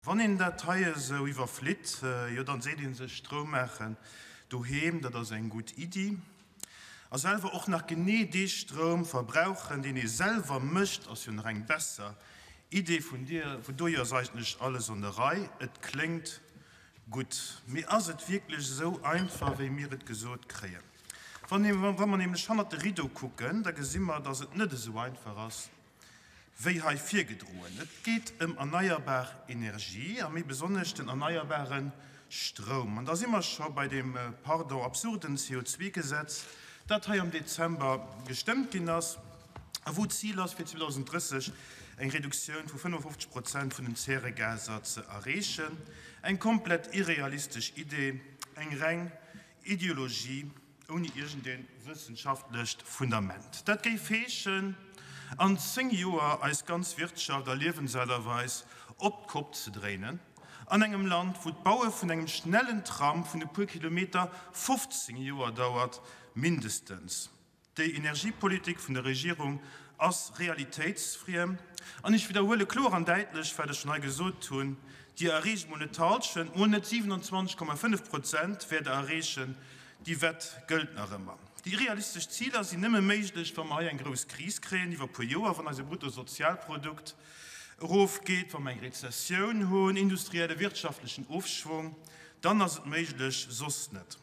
Wann een dat hei esou iwwerflitt, jo dann seet ee sech, Stroum maachen doheem, dat ass eng gutt Iddi. A selwer och nach genee dee Stroum verbrauchen, deen ee selwer mécht, ass jo nach eng besser Idee. Vun dohier ass eigentlech alles an der Rei. Et kléngt gutt. Mee ass et wierklech esou einfach, wéi mir et gesot kréien? Wa mer nämlech hannert de Rideau kucken, da gesi mer, dass et net esou einfach ass, wéi hei virgedroen. Et geet ëm erneierbar Energie a méi besonnesch den erneierbare Stroum. An da si mer scho bei deem, pardon, absurden CO2-Gesetz, dat hei am Dezember gestëmmt ginn ass a wou d'Zil ass, fir 2030 eng Reduktioun vu 55 Prozent vun den Zäregaser ze erreechen. Eng komplett irrealistesch Idee, eng reng Ideologie. Ouni iergendee wëssenschaftlecht Fundament. Dat géif heeschen, an 10 Joer eis ganz Wirtschaft a Liewensaart a Weis op d'Kopp ze dréinen, an engem Land, wou d'Baue vun engem schnellen Tram vun e puer Kilometer 15 Joer dauert, mindestens. Déi Energiepolitik vun der Regierung ass realitéitsfriem. An ech widderhuele kloer an däitlech, wat ech schonn hei gesot hunn, Dir erreecht mol net d'Halschent, mol net 27,5 Prozent wäert Der erreechen. Déi Wett gëllt nach ëmmer. Déi irrealistesch Ziler sinn nëmme méiglech, wa mer hei eng grouss Kris kréien iwwer e puer Joer, wann eise Bruttosozialprodukt erofgeet, wa mer eng Rezessioun hunn, industrielle, wirtschaftlechen Ofschwong, dann ass et méiglech, soss net.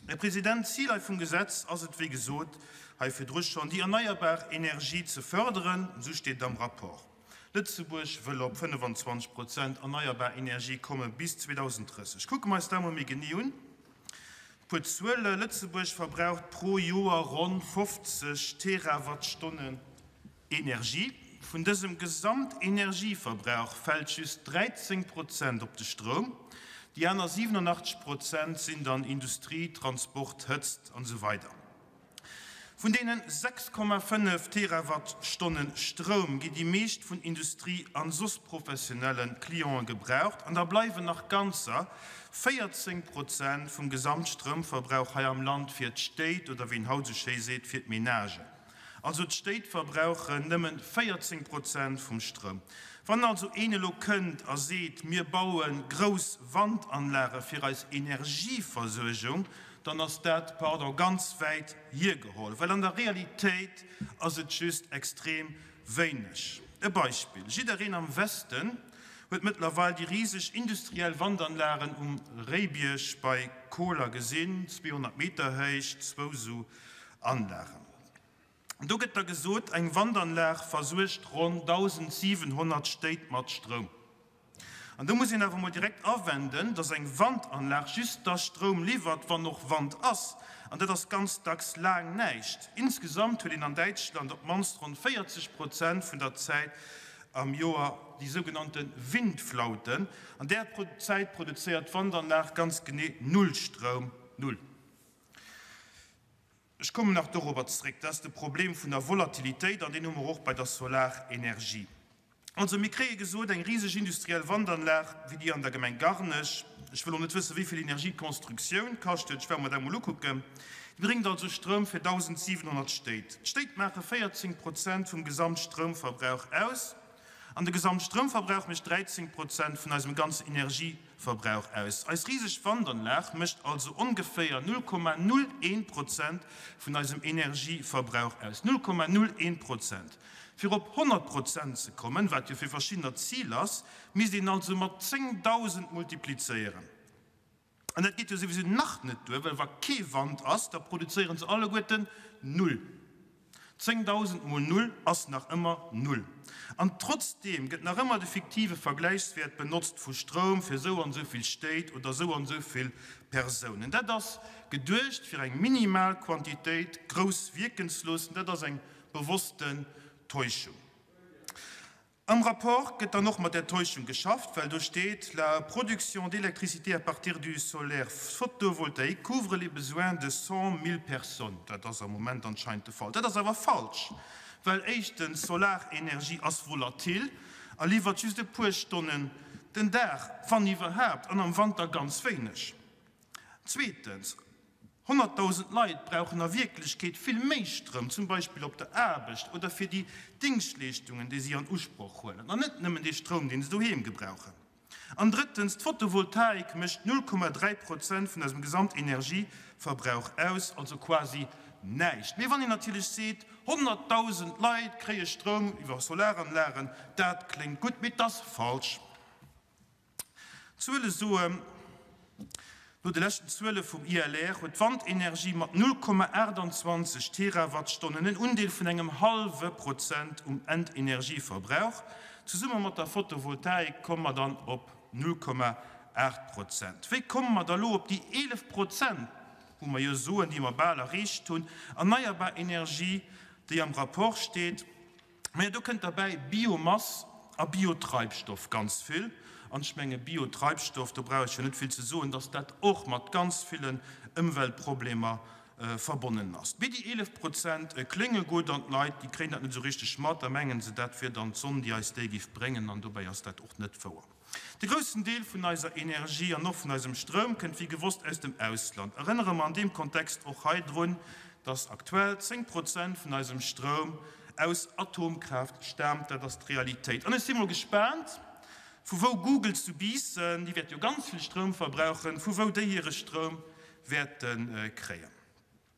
Här President, d'Zil hei vum Gesetz ass et, wéi gesot hei virdru schonn, déi erneierbar Energie ze förderen, esou steet et am Rapport. Lëtzebuerg wëll op 25 Prozent erneierbar Energie komme bis 2030. Kucke mer eis dat emol méi genee un. E puer Zuele, Lëtzebuerg verbraucht pro Joer ronn 50 Terawattstonnen Energie. Vun dësem Gesamtenergieverbrauch fält just 13 Prozent op de Stroum, déi aner 87 Prozent sinn dann Industrie, Transport, Hëtzt an esou weider. Vun deene 6,5 Terawattstonne Stroum ginn déi meescht vun Industrie an soss professionelle Cliente gebraucht an da bleiwen nach ganzer 14 Prozent vum Gesamtstroumverbrauch hei am Land fir d'Stéit oder wéi een haut esou schéi seet, fir d'Menagen. Also d'Stéit verbrauchen nëmmen 14 Prozent vum Stroum. Wann also een elo kënnt a seet, mir baue grouss Wandanlage fir eis Energieversuergung, dann ass dat, pardon, ganz wäit hiergeholl, well an der Realitéit ass et just extrem wéineg. E Beispill, Jiddereen am Westen huet mëttlerweil déi riseg industriell Wandanlagen um Réibierg bei Koler gesinn, 200 Meter héich, zwou sou Anlagen. Do gëtt da gesot, eng Wandanlag versuergt ronn 1.700 Stéit mat Stroum. An do muss een awer emol direkt awenden, dass eng Wandanlag just da Stroum liwwert, wann och Wand ass. An dat ass ganz dacks laang näischt. Insgesamt huet een an Däitschland op d'mannst ronn 40 Prozent vun der Zäit am Joer déi sougenannte Windflauten. An där Zäit produzéiert d'Wandanlag ganz genee null Stroum. Null. Ech kommen nach dorobber zréck. Dat ass de Problem vun der Volatilitéit, an deen hu mer och bei der Solarenergie. Also, mir kréie gesot, eng riseg industriell Wandanlag wéi déi an der Gemeng Garnech, ech wëll och net wëssen, wéi vill Energie d'Constructioun kascht huet, ech war mer dat emol ukucken, déi bréngt also Stroum fir 1.700 Stéit. D'Stéit maache 14 Prozent vum Gesamtstroumverbrauch aus, an de Gesamtstroumverbrauch mécht 13 Prozent vun eisem ganzen Energie. Verbrauch aus. Eis riseg Wandanlag mécht also ongeféier 0,01 Prozent vun eisem Energieverbrauch aus. 0,01 Prozent! Fir op 100 Prozent ze kommen, wat jo fir verschiddener d'Zil ass, misst een also mat 10.000 multiplizéieren. An dat geet jo souwisou nach net duer, well wa kee Wand ass, da produzéiere se alleguerten null. 10.000 mol null ass nach ëmmer null. An trotzdeem gëtt nach ëmmer de fiktive Vergläichswäert benotzt vu Stroum fir esou an esou vill Stéit oder esou an esou vill Persounen. Dat ass geduecht fir eng minimal Quantitéit grouss wierken ze loossen. Dat ass eng bewossten Täuschung. Am Rapport gëtt dann och mat där Täuschung geschafft, well do steet, La production d'électricité à partir du solaire photovoltaïque couvre les besoins de 100.000 personnes. Dat ass am Moment anscheinend de Fall. Dat ass awer falsch, well éischtens, Solarenergie ass volatil a liwwert just e puer Stonnen den Dag, wann iwwerhaapt, an am Wanter ganz wéineg. Zweetens, 100.000 Leit brauchen a Wierklechkeet vill méi Stroum, zum Beispill op der Aarbecht oder fir déi Dingschtleeschtungen, déi si an Usproch huelen, an net nëmmen dee Stroum, dee se doheem gebrauchen. An drëttens, d'Photovoltaik mécht 0,3 Prozent vun eisem Gesamtenergieverbrauch aus, also quasi näischt. Mee wann een natierlech seet, 100.000 Leit kréie Stroum iwwer Solaranlagen, dat kléngt gutt, mee 't ass falsch. D'Zuele soen, No de leschten Zuele vum ILR huet d'Wandenergie mat 0,28 Terawattstonnen en Undeel vun engem hallwe Prozent um Endenergieverbrauch. Zesumme mat der Photovoltaik komme mer dann op 0,8 Prozent. Wéi komme mer da lo op déi 11 Prozent, wou mer jo soen, déi mer bal erreecht hunn, erneierbar Energie, déi am Rapport steet? Majo, do kënnt derbäi Biomass a Biotreibstoff, ganz vill. An ech menge Biotreibstoff, do brauch ech jo net vill ze soen, dass dat och mat ganz villen Ëmweltproblemer verbonnen ass. Mee déi 11 Prozent klénge gutt an d'Leit, déi kréien dat net esou richteg mat, da mengen se, dat wier dann d'Sonn, déi eis déi géif bréngen, an dobäi ass dat och net wouer. De groussen Deel vun eiser Energie an och vun eisem Stroum kënnt wéi gewosst aus dem Ausland. Erënnere mer an deem Kontext och hei drun, dass aktuell 10 Prozent vun eisem Stroum aus Atomkraaft staamt. Dat ass d'Realitéit. An ech si mol gespaant, vu wou Google zu Biissen, déi wäerte jo ganz vill Stroum verbrauchen, vu wou déi hire Stroum wäerte kréien.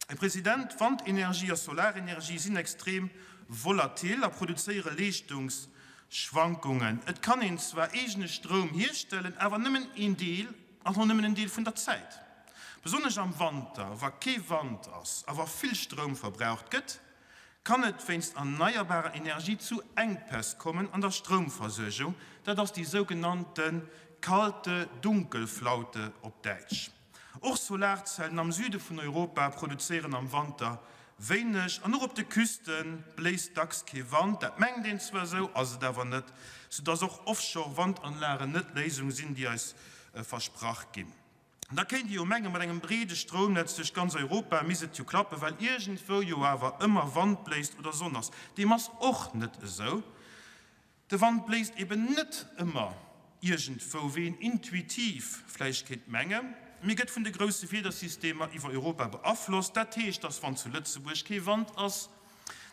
Här President, Wandenergie a Solarenergie sinn extrem volatil a produzéiere Leeschtungsschwankungen. Et kann een zwar eegene Stroum hierstellen, awer nëmmen een Deel an och nëmmen en Deel vun der Zäit. Besonnesch am Wanter, wa kee Wand ass a wa vill Stroum verbraucht gëtt, kann et wéinst erneierbarer Energie zu Enkpäss kommen an der Stroumversuergung. Dat ass déi sougenannte kalte Dunkelflaute op Däitsch. Och Solarzellen am Süde vun Europa produzéieren am Wanter wéineg an och op de Küste bléist dacks kee Wand. Dat mengt een zwar esou, ass et awer net, soudass och Offshore-Wandanlagen net d'Léisung sinn, déi eis versprach ginn. Da kéint ee jo mengen, mat engem breede Stroumnetz duerch ganz Europa misst et jo klappen, well iergendwou jo awer ëmmer Wand bléist oder Sonn ass. Deem ass och net esou. De Wand bléist eben net ëmmer iergendwou, wéi een intuitiv vläicht kéint mengen, mee gëtt vun de grousse Wiedersystemer iwwer Europa beaflosst. Dat heescht, dass wann zu Lëtzebuerg kee Wand ass,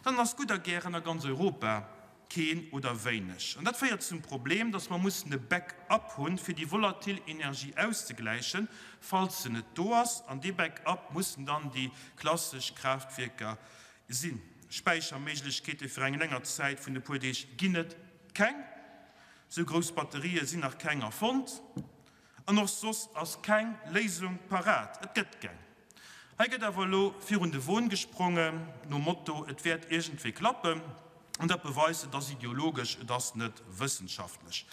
dann ass gutt a gären a ganz Europa keen oder wéineg. An dat féiert zum Problem, dass mer mussen e Back-up hunn, fir déi volatil Energie auszegläichen, falls se net do ass. An dee Back-up mussen dann déi klassesch Kraaftwierker Sinn. Späicherméiglechkeete fir eng länger Zäit vun e puer Deeg ginn et keng. Sou grouss Batterië sinn nach keng erfonnt. An och soss ass keng Léisung parat. Et gëtt keng. Hei gëtt awer elo virun de Won gesprongen, nom Motto, et wäert iergendwéi klappen. An dat beweist, et ass ideologesch, et ass net wëssenschaftlech.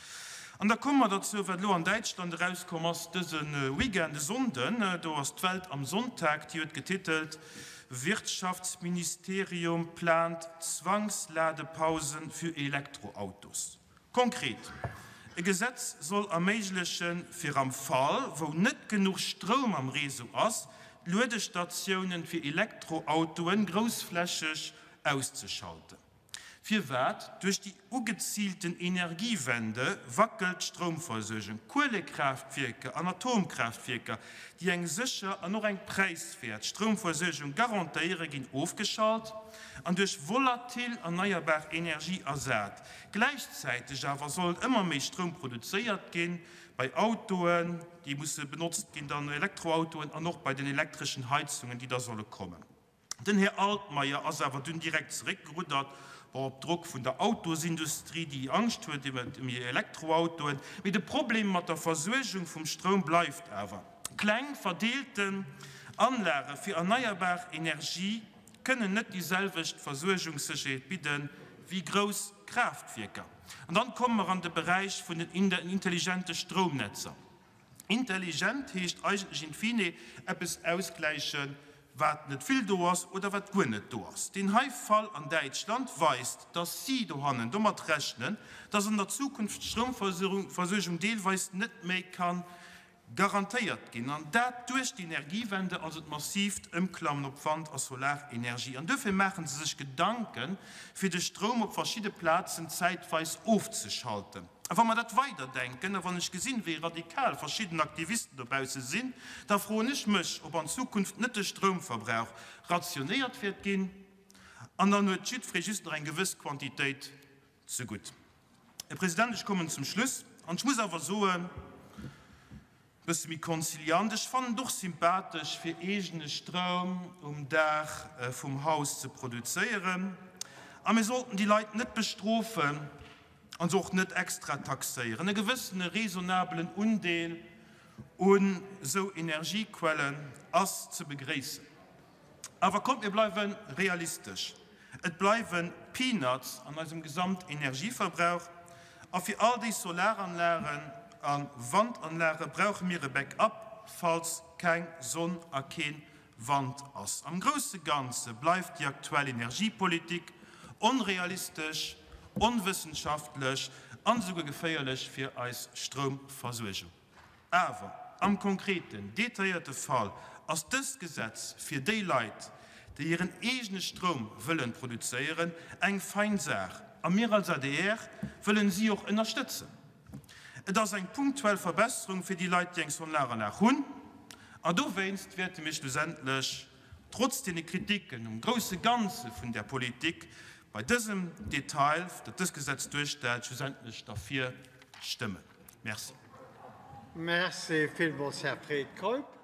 An da komme mer derzou, wat elo an Däitschland erauskomm ass dëse Weekend, e Sonnden, do ass d'Welt am Sonntag, déi huet getitelt, Wirtschaftsministerium plant Zwangsladepausen für Elektroautos. Konkret, E Gesetz soll erméiglechen, fir am Fall, wou net genuch Stroum am Réseau ass, d'Luedestatiounen fir Elektroautoen groussflächeg auszeschalten. Firwat? Duerch déi ugeziilten Energiewende wackelt d'Stroumversuergung. Kuelekraaftwierker an Atomkraaftwierker, déi eng sécher an och eng präiswäert Stroumversuergung garantéieren, ginn ofgeschalt an duerch volatil erneierbar Energie ersat. Gläichzäiteg awer soll ëmmer méi Stroum produzéiert ginn, bei Autoen, déi musse benotzt ginn, dann Elektroautoen an och bei den elektreschen Heizungen, déi da solle kommen. Den Här Altmeier ass awer dunn direkt zeréckgeruddert, bon, op Drock vun der Autosindustrie, déi Angscht huet ëm hir Elektroautoen. Mee de Problem mat der Versuergung vum Stroum bleift awer. Kleng verdeelten Anlage fir erneierbar Energie kënnen net déi selwecht Versuergungssécherheet bidde wéi grouss Kraaftwierker. An dann komme mer an de Beräich vun den intelligente Stroumnetzer. Intelligent heescht eigentlech in fine eppes ausgläichen, wat net vill do ass oder wat guer net do ass. Deen hei Fall an Däitschland weist, dass si dohannen domat rechnen, dass an der Zukunft d'Stroumversuergung deelweis net méi ka garantéiert ginn, an dat duerch d'Energiewende, also d'massiivt Ëmklammen op Wand a Solarenergie. An duerfir maache se sech Gedanken, fir de Stroum op verschidde Plazen zäitweis ofzeschalten. A wa mer dat weiderdenken, a wann ech gesinn, wéi radikal verschidden Aktivisten dobausse sinn, da froen ech mech, ob an Zukunft net de Stroumverbrauch rationéiert wäert ginn, an dann huet jiddweree just nach eng gewëss Quantitéit zegutt. Här President, ech kommen zum Schluss. An ech muss awer soen, e bësse méi konziliant, ech fannen et och sympathesch, fir eegene Stroum um Daach vum Haus ze produzéieren. A mir sollten déi Leit net bestrofen a se och net extra taxéieren. E gewëssene raisonnabelen Undeel un esou Energiequellen ass ze begréissen. Awer kommt mir bleiwe realistesch, Et bleiwe Peanuts an eisem Gesamtenergieverbrauch. A fir all déi Solaranlagen a Wandanlage brauche mir e Backup, falls keng Sonn a kee Wand ass. Am grousse Ganze bleift déi aktuell Energiepolitik onrealistesch, onwëssenschaftlech an esouguer geféierlech fir eis Stroumversuergung. Awer am konkreten, detailléierte Fall ass dëst Gesetz fir déi Leit, déi hiren eegene Stroum wëllen produzéieren, eng fein Saach a mir als adr wëllen si och ënnerstëtzen. Et ass eng punktuell Verbesserung fir déi Leit, déi eng Solaranlag hunn a dowéinst wäerte mir schlussendlech, trotz deene Kritiken um grousse Ganze vun där Politik, bei dësem Detail, dat dëst Gesetz duerstellt, schlussendlech derfir stëmmen. Merci. Merci villmools, Här Fred Keup.